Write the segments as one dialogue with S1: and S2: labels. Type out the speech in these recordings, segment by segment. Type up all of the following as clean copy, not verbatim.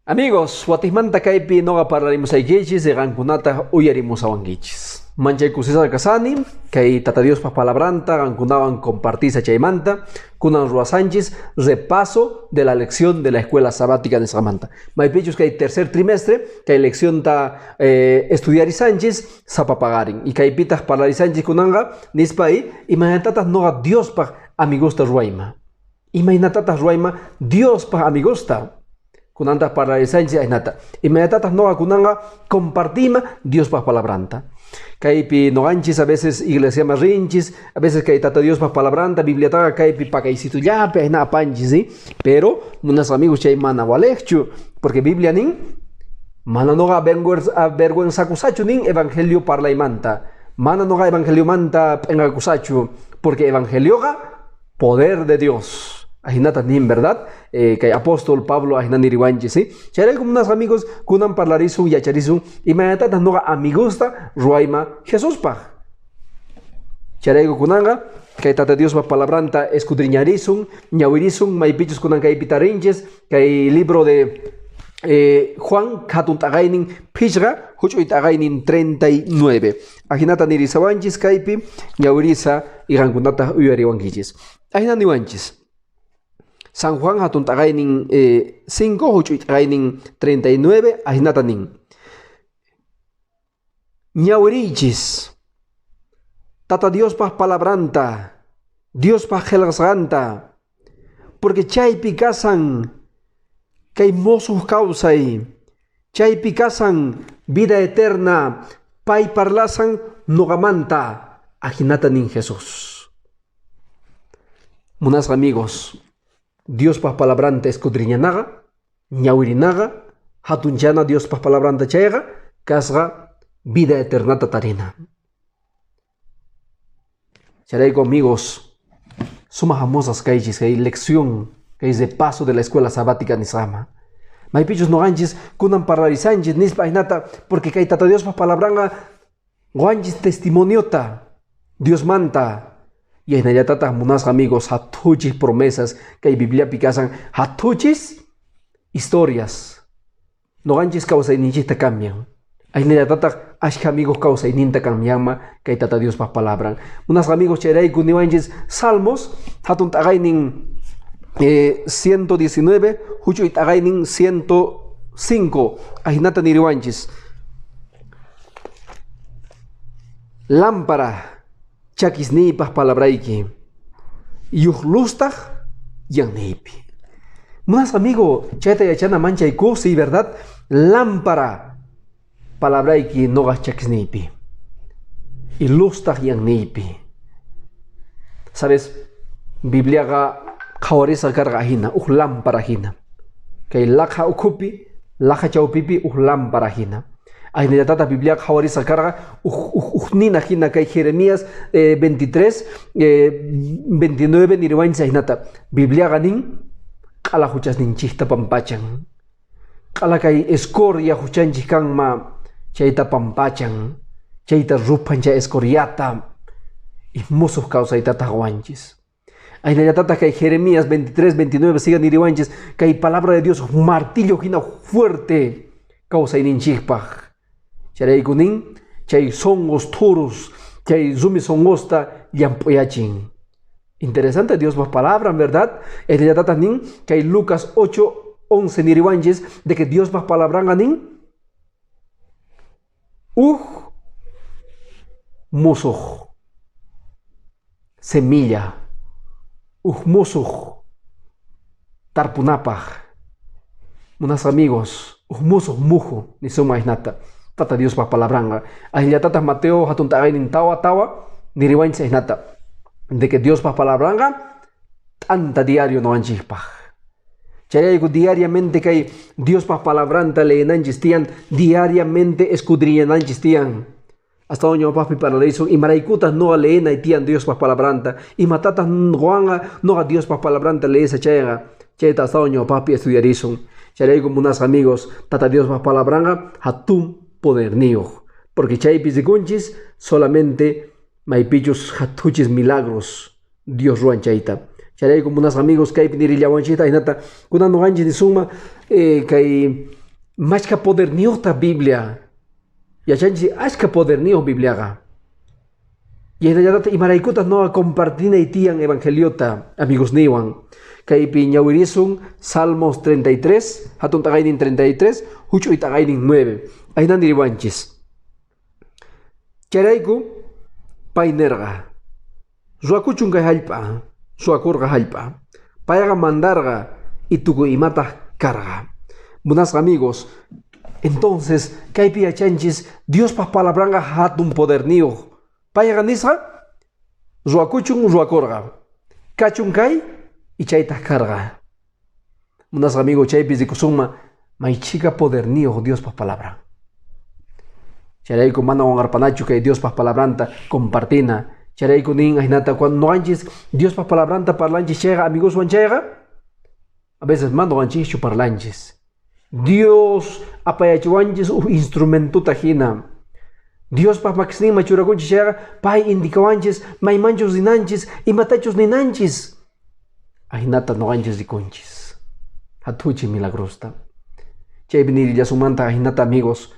S1: Amigos, watijmanta kaypi noqa parlarimusaykichis y qankunataq uyarimusawankichis. Manchay kusisqa kasani kay Tata Diospa palabranta qankunawan compartisa chaymanta kunan ruwasanchis repaso de la lección de la escuela sabática nisqamanta. Maypichus kay tercer trimestre kay leccionta estudiarisanchis sapa paqarin y kaypitaq parlarisanchis kunanqa nispa y imaynatataq noqa Diospaq amigosta ruwayma. Imaynatataq ruwayma Diospaq amigosta. Kunantaq parlarisanchis ahinata. Imaynatataq noqa kunanqa compartima Diospaq palabranta. Kaypi noqanchis a veces iglesiaman rinchis, a veces kay Tata Diospaq palabranta, Bibliataqa kaypi pakaysitullapi ahina apanchis, ¿sí? Pero munasqa amigos chay mana valeqchu, porque Biblia nin mana noqa avergüenzakusachu nin evangelio parlaymanta. Mana noqa evangeliomanta p'enqakusachu, porque evangelioqa poder de Dios. Ahinata nin, ¿verdad? Kay apóstol Pablo ahina niriwanchis, ¿sí? Chayrayku munasqa amigos, kunan parlarisun, yacharisun, imaynatataq noqa amigosta ruwayma Jesuspaq. Chayrayku kunanqa kay Tata Diospa palabranta escudriñarisun, ñawirisun, maypichus kunan kaypi tarinchis, kay libro de Juan hatun t'aqaynin phishqa, huch'uy t'aqaynin 39. Ahinata nirisawanchis kaypi ñawirisa y qankunataq uyariwankichis. Ahina niwanchis. San Juan hatun t'aqaynin 5, huch'uy t'aqaynin 39, ahinata nin. Ñawiriychis Tata Diospaq palabranta, Diospaq qillqasqanta, porque chaypi kasan kay musuq kawsay, chaypi kasan vida eterna, pay parlasan noqamanta, ahinata nin Jesús. Munasqa amigos, Diospaq palabranta escudriñanaqa, ñawirinaqa, hatunchana Diospaq palabranta chayqa, kasqa vida eternata tarina. Chayrayku amigos, sumaq hamosas kaychis kay lección, kay repaso de la escuela sabática nisqama. Maypichus noqanchis kunan parlarisanchis nispa ahinata, porque kay Tata Diospaq palabranqa qowanchis testimoniota Diosmanta. Y ahinallatataq munasqa amigos, hathuchis promesas kay Bibliapi kasan, hathuchis historias. Noqanchis kawsayninchista cambian. Ahinallatataq ashka amigos kawsayninta cambianma kay Tata Diospaq palabran. Munasqa amigos, chayrayku niwanchis Salmos hatun t'aqaynin 119, huch'uy t'aqaynin 105. Ahinata niriwanchis. Lámpara chakisniypaq palabrayki, yuq luztaq yanniypi. Munasqa amigo, chayta yachana manchay kusiy, ¿verdad? Lámpara palabrayki noqaq chakisniypi y luztaq yanniypi. ¿Sabes? Bibliaqa qhawarisqa karqa ahina, uj lámpara hina. Kay laqha ukhupi, laqha chawpipi uj lámpara hina. Ahinallatata Biblia qhawarisqa karqa uj nina hina kay Jeremías 23, 29 niriwanchis ahinata. Bibliaqa nin q'ala huchasninchikta pampachan. Q'ala kay escoria huchanchik kanma chayta pampachan, chayta ruphan chay escoriata y musuq kawsaytataq qowanchis. Ahinallatata kay Jeremías 23, 29 siga niriwanchis kay palabra de Dios martillo hina fuerte kawsayninchikpaq. Chayrayku nin chay sonqos thurus, chay rumi sonqosta llamp'uyachin. Interesante Diospaq palabra, ¿verdad? Ahinallatata nin kay Lucas 8, 11 niriwanchis de que Diospaq palabranqa nin uj musuq semilla, uj musuq tarpunapaq. Munasqa amigos, uj musuq muju nisuma ahinata. Tata Diospaq palabranqa. Ahinllatataq Mateo hatun t'aqaynin tawa tawa niriwanchis ahinata. De que Diospaq palabranqa t'anta diario noqanchikpaq. Chayrayku diariamente kay Diospaq palabranta leenanchis tiyan, diariamente escudriñananchis tiyan. Hasta ñawpaqpi parlaraysun imaraykutaq noqa leenay tiyan Diospaq palabranta, imatataq qowanqa noqa Diospaq palabranta leesa chayqa, chayta hasta ñawpaqpi estudiarisun. Chayrayku munasqa amigos, Tata Diospaq palabranqa hatun poderniyuq, porque chaypi rikunchis solamente maypichus hathuchis milagros Dios ruwan chayta. Chayrayku munasqa amigos, kaypi nirillawanchikta ahinata kunan noqanchis nisunma Kay machka poderniyuqta Biblia. Yachanchis achka poderniyuq Bibliaqa. Y hinallataq imaraykutaq noqa compartinay tiyan evangeliota amigosniywan. Kaypi ñawirisun Salmos 33, hatun t'aqaynin 33, huch'uy t'aqaynin 9. Ahina niriwanchis. Chayrayku pay nirqa, Ruwakuchun kay hallp'a, ruwakurqa hallp'a. Payqa mandarqa y tukuy imataq karqa. Munasqa amigos, entonces kaypi yachanchis Diospaq palabranqa hatun poderniyuq. Payqa nisqa, ruwakuchun ruwakurqa. Kachun kay y chaytaq karqa. Munasqa amigo, chaypi rikusunman may chhika poderniyuq Diospaq palabran. Chayrayku mana wanqarpanachu kay Diospaq palabranta compartina. Chayrayku nin ahinata cuando noqanchis Diospaq palabranta parlanchis chayqa amigoswan chayqa, a veces mana noqanchischu parlanchis. Dios apayachiwanchis uj instrumentota hina. Diospaq makisninman churakunchis chayqa, pay indicawanchis maymanchus rinanchis, imatachus ninanchis. Ahinata noqanchis rikunchis. Hatuchi milagrosta. Chaypi nirillasunmanta ahinata amigos.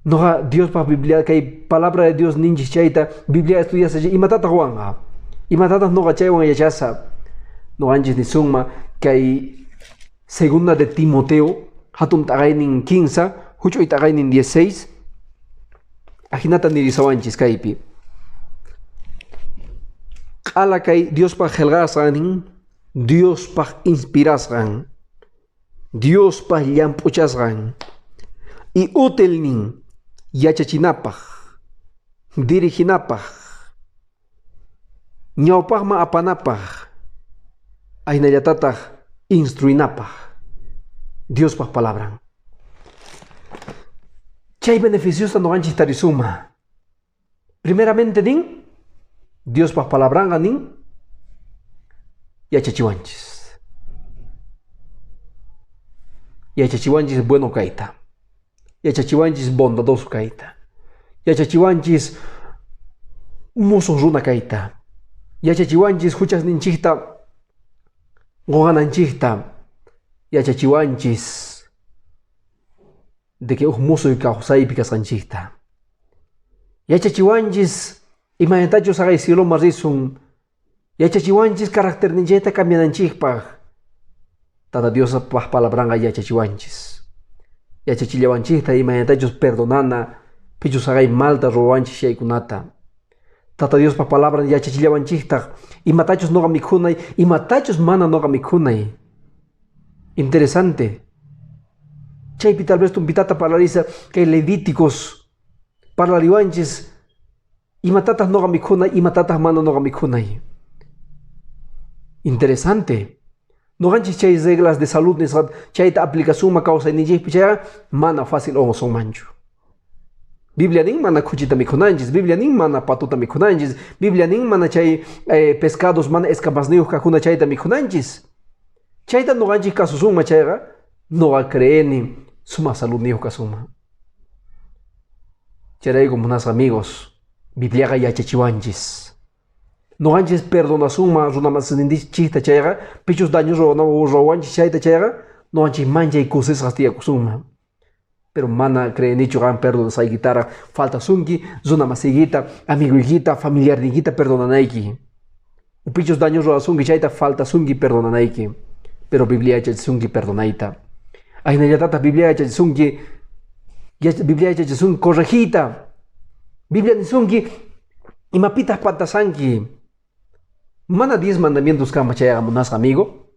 S1: Noqa Diospaq Biblia kay palabra de Dios ninchis chayta Biblia estudiasa imatataq wanqa? Imatataq noqa chaywan yachasa? Noqanchis nisunma kay segunda de Timoteo hatun t'aqaynin 15, huch'uy t'aqaynin 16. Ahinata nirisawanchis kaypi. Q'ala kay Diospaq qillqasqan nin, Diospaq inspirasqan, Diospaq llamp'uchasqan y útil nin yachachinapaq, diriginapaq, ñawpaqman apanapaq, ahinallatataq instruinapaq. Diospaq palabran. Chay beneficiosta noqanchis tarisuma. Primeramente nin, Diospaq palabranqa nin, yachachiwanchis. Yachachiwanchis bueno kayta. Yachachiwanchis bondadoso kayta. Yachachiwanchis musuq runa kayta. Yachachiwanchis huchasninchikta qunqananchikta. Yachachiwanchis de que uj musuy kawsaypi kasqanchikta. Yachachiwanchis imaynatachus haqay cieloman risun. Yachachiwanchis caracterninchikta cambiananchikpaq. Tata Diospaq palabranqa yachachiwanchis. Yachachillawanchikta imaynatachus perdonana pichus haqay malta ruwawanchis chaykunata. Tata Diospaq palabran yachachillawanchiktaq imatachus noqa mikhunay, imatachus mana noqa mikhunay. Interesante. Chaypi tal vez tumpitata parlarisa kay Levíticos parlariwanchis imatataq noqa mikhunay, imatataq mana noqa mikhunay. Interesante. Noqanchis chay reglas de salud nisqa chayta aplicasunman kawsayninchikpi chayqa mana fácil unqusunmanchu. Biblia nin mana khuchita mikhunanchis, Biblia nin mana patuta mikhunanchis, Biblia nin mana chay pescados mana escamasniyuq kaqkuna chayta mikhunanchis. Chayta noqanchis kasusunman chayqa noqa creeni sumaq saludniyuq kasunman. Chayrayku munasqa amigos, Bibliaqa yachachiwanchis. Noqanchis perdonasunman runamasinchikta chayqa, pichus daño ruwawanchis chayta chayqa, noqanchis manchay kusisqas tiyakusunman. Pero mana creenichu qan perdonasqaykitara faltasunki runamasiykita, amigoykita, familiarniykita perdonanayki. Pichus daño ruwasunki chayta faltasunki perdonanayki. Pero Biblia yachachisunki perdonayta. Ahinallatata Biblia yachachisunki, Biblia yachachisunki corregita. Biblia nisunki imapitaq pantasanki. Mana 10 mandamientos kanman chayqa munasqa amigo.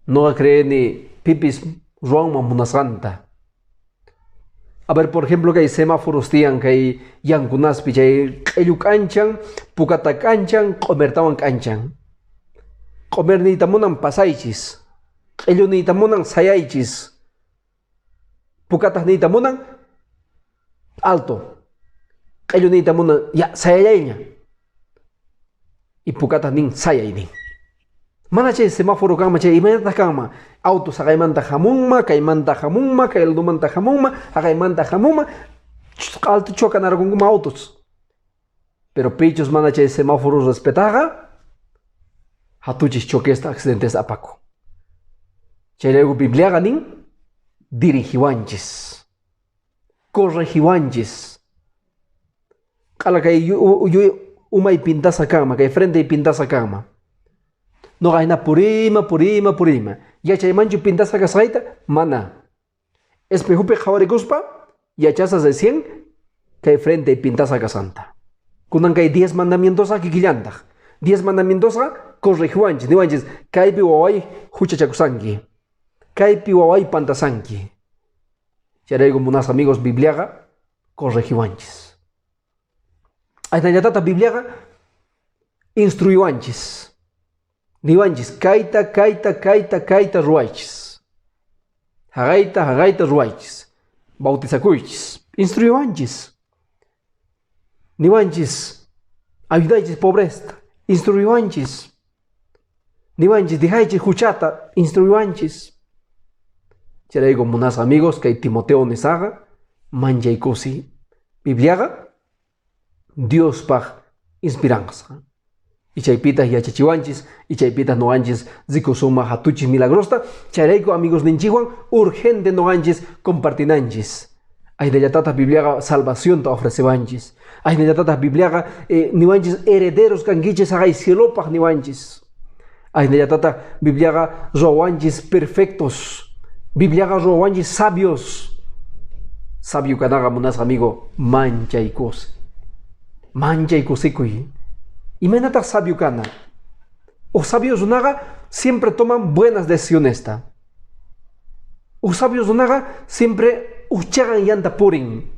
S1: Noqa creeni pipis ruwanman munasqanta. A ver, por ejemplo, kay semáforos tiyan kay yankunaspi chay q'illu k'anchan, pukata k'anchan, q'umirtawan k'anchan. Q'umir niyta munan pasaychis, q'illu niyta munan sayaychis, pukataq niyta munan alto, q'illu niyta munan ya sayallayña, y pukataq nin sayay nin. Mana chay semáforo kanman chay imaynataq kanman? Autos haqaymanta hamunma, kaymanta hamunma, kay ladomanta hamunma, haqaymanta hamunma, alto chocanarqunkuman autos. Pero pichus mana chay semáforo respetaqa, hatuchis choquesta accidentes apaku. Chayrayku Bibliaqa nin dirigiwanchis, corregiwanchis. Q'ala kay umay pintasqa kanman, kay frente pintasqa kanman. Noqa hina puriyma, puriyma, puriyma. Yachaymanchu pintasqa kasqayta? Mana. Espejopi qhawarikuspa yachasas recién kay frente pintasqa kasqanta. Kunan kay 10 mandamientosqa kikillantaq. 10 mandamientosqa corregiwanchis, niwanchis, kaypi waway huchachakusanki. Kaypi waway pantasanki. Chayrayku munasqa amigos, Bibliaqa corregiwanchis. Ahinallatata Bibliaqa instruywanchis. Niwanchis, kayta, kayta, kayta, kayta ruwaychis. Haqayta, haqayta ruwaychis. Bautizakuychis. Instruywanchis. Niwanchis, ayudaychis pobresta. Instruywanchis. Niwanchis, dejaychis huchata. Instruywanchis. Chayrayku munasqa amigos, kay Timoteo nisqaqa manchay kusi. Bibliaqa Diospaq inspiranqasqa. Y chaypitaq yachachiwanchis, y chaypitaq noqanchis rikusuma hatuchis milagrosta. Chayrayku amigos ninchikwan urgente noqanchis compartinanchis. Ahinallatata Bibliaqa salvacionta ofrecewanchis. Ahinallatata Bibliaqa niwanchis herederos kankichis haqay cielopaq niwanchis. Ahinallatata Bibliaqa ruwawanchis perfectos. Bibliaqa ruwawanchis sabios. Sabio kanaqa munasqa amigo manchay kusi. Manchay kusikuy. Imaynataq sabio kana? O sabios runaqa siempre toman buenas decisiones. O sabios runaqa siempre uchagan yanta purin.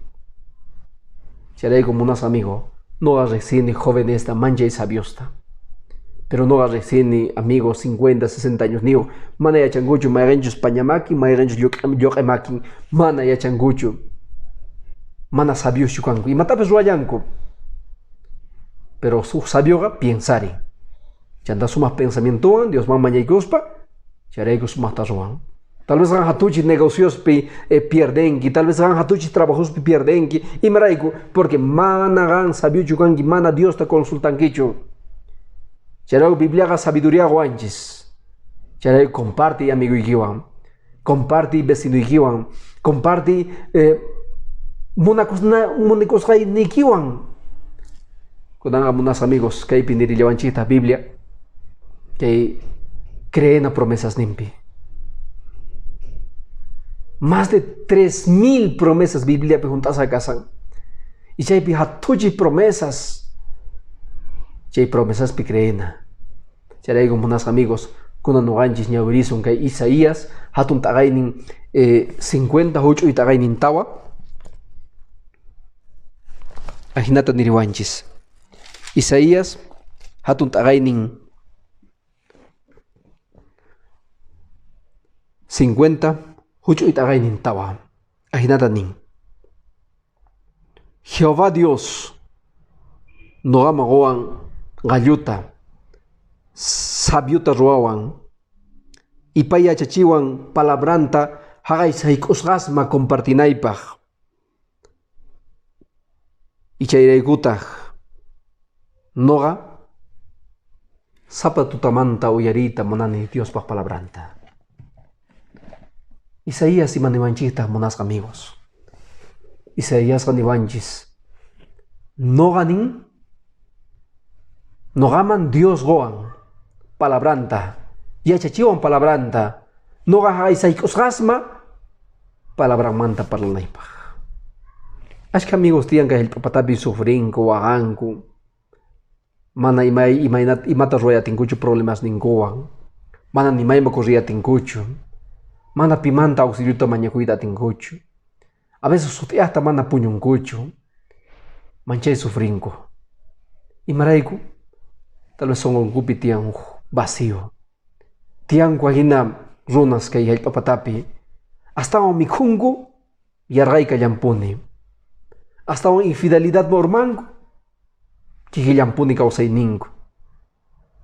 S1: Chayrayku munasqa amigo, noqa riqsini jovenesta manchay sabiosta. Pero noqa riqsini amigos 50, 60 años niyuq, mana yachankuchu mayqinchus paña makin, mayqinchus lluq'i makin, mana yachankuchu. Mana sabioschu kanku, imatapas ruwallanku. Pero huk sabioqa piensarin. Chanta sumaq pensamientowan Diosman mañaykuspa, chayrayku sumaqta ruwan. Tal vez qan hatuchi negociospi pierdenki, tal vez qan hatuchi trabajospi pierdenki. Imarayku, porque mana qan sabiochu kanki, mana Diosta consultankichu. Chayrayku Bibliaqa sabiduría qowanchis. Chayrayku comparte amiguykiwan, comparte vecinoykiwan, comparte munakusqaynikiwan. Kunanqa munasqa amigos, kaypi nirillawanchikta Biblia, kay creena promesas nimpi. Más de 3000 promesas Bibliapi juntasqa kasan. Y chaypi hatuchi promesas. Chay promesaspi creena. Chayrayku munasqa amigos, kunan nuqanchis ñawirisun kay Isaías hatun t'aqaynin 50 huch'uy t'aqaynin tawa. Ahinata niriwanchis. Isaías hatun t'aqaynin 50 huch'uy t'aqaynin tawa. Ahinata nin. Jehová Dios noqaman qowan qalluta, sabiota ruwawan, ipay yachachiwan palabranta haqay sayk'usqasma compartinaypaq. Y chayraykutaq noqa sapa tutamanta uyariyta munani Diospaq palabranta. Isaías ima niwanchiktaq munasqa amigos. Isaíasqa niwanchis noqa nin noqaman Dios qowan palabranta, yachachiwan palabranta, noqa haqay sayk'usqasma palabranmanta parlanaypaq. Ashka amigos tiyan kay hallp'apatapi sufrinku, waqanku, mana imata ruwayatinkuchu problemas ninkuwan, mana nimayman corriyatinkuchu, mana pimanta auxiliota mañakuyta atinkuchu. A veces sut'iaqta mana puñunkuchu, manchay sufrinku. Imarayku, tal vez sunqunkupi tiyan huk vacío. Tiyanku hina runas kay hallp'apatapi, astawan mikhunku yarqaykallampuni. Astawan infidelidad urmanku, kikillampuni kawsayninku.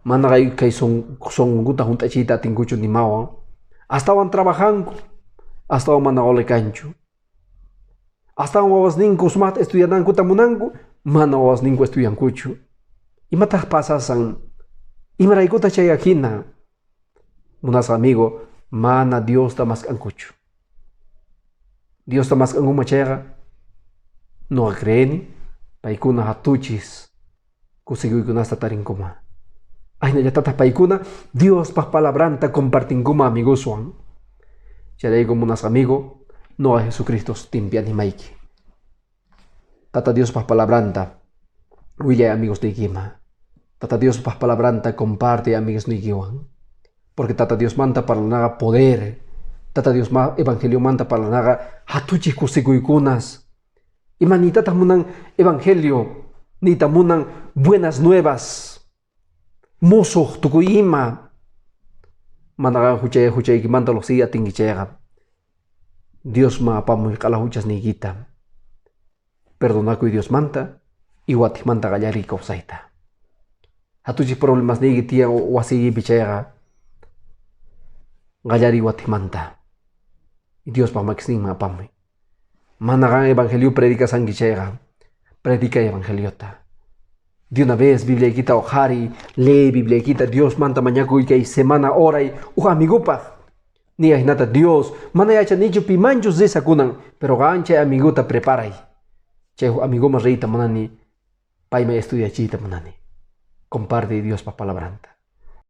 S1: Mana kay sunqunkuta hunt'achiyta atinkuchu nimawan. Astawan trabajanku, astawan mana quli kanchu. Astawan wawasninku sumaqta estudianankuta munanku, mana wawasninku estudiankuchu. Imataq pasasan? Imaraykutaq chay hina? Munasqa amigo, Mana Diosta mask'ankuchu. Diosta mask'ankuman chayqa nuqa creeni paykuna hatuchis kusikuykunasta tarinkuman. Ahinallataq paykuna Diospaq palabranta compartinkuman amigoswan. Chayrayku munasqa amigo, nuqa Jesucristo sutinpi animayki. Tata Diospaq palabranta willay amigosniykiman. Tata Diospaq palabranta comparte amigosniykiwan. Porque Tata Diosmanta parlanaqa poder. Tata Dios evangeliomanta parlanaqa hatuchis kusikuykunas. Ima niytataq munan evangelio, niyta munan buenas nuevas. Musuq tukuy ima. Mana qan huchaykimanta lluqsiyta atinki chayqa. Diosman apamuy q'ala huchasniykita. Perdonakuy Diosmanta y watikmanta qallariy kawsayta. Hatuchis problemasniyki tiyan wasiykipi chayqa qallariy watikmanta. Diospaq makisninman apamuy. Mana qan evangelio predicasanki chayqa, predicay evangeliota. De una vez Bibliaykita uqhariy, lee Bibliaykita Diosmanta mañakuy kay semana oray uj amigupaq. Ni ahinata Dios, mana yachanichu pimanchus risakunan, pero qan chay amiguta preparay. Chay uj amiguman riyta munani, payman estudiachiyta munani. Comparte Diospaq palabranta.